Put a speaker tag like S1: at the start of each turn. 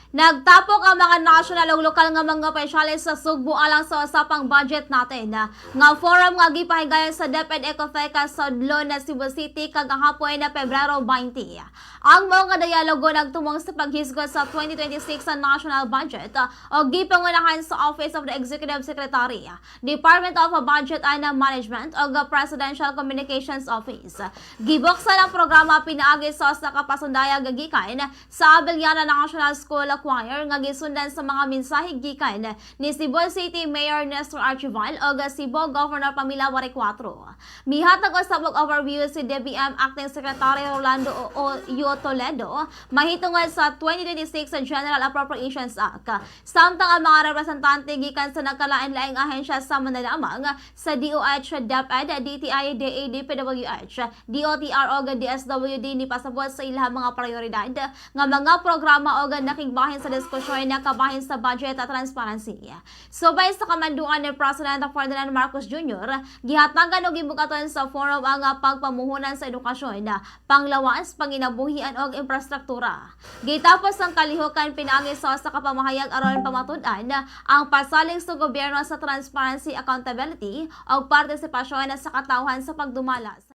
S1: Nagtapok ang mga national ug lokal nga mga opisyales sa Sugbo alang sa usapang budget natin nga forum nga gipahigayon sa DepEd Ecofeca sa Odlon na Cebu City kagahapon na Pebrero 20. Ang mga dialogo nagtumong sa paghisgot sa 2026 sa national budget o gipangunahan sa Office of the Executive Secretary, Department of Budget and Management ug Presidential Communications Office. Gibuksan ang programa pinaagi sa kapasundayag gikan sa Abellana National School Choir nga gisundan sa mga mensahe gikan ni Cebu City Mayor Nestor Archival ug Cebu Governor Pamela Baricuatro. Mihatag usab og overview si DBM Acting Secretary Rolando O. U. Toledo mahitungod sa 2026 sa General Appropriations Act. Samtang ang mga representante gikan sa nagkalain-laing ahensya sama na lamang sa DOH, DepEd, DTI, DA, DPWH, DOTR ug DSWD ni pasabot sa ilang mga prioridad nga mga programa og nakigbahin sa diskusyon na kabahin sa budget at transparency. Subay sa kamanduan ni President Ferdinand Marcos Jr., gihatagan og gibukaton sa forum ang pagpamuhunan sa edukasyon, panglawas, panginabuhian og infrastruktura. Gitapos ang kalihukan pinaagi sa kapamahayag aron pamatud-an ang pasalig sa gobyerno sa transparency, accountability ug partisipasyon sa katawhan sa pagdumala.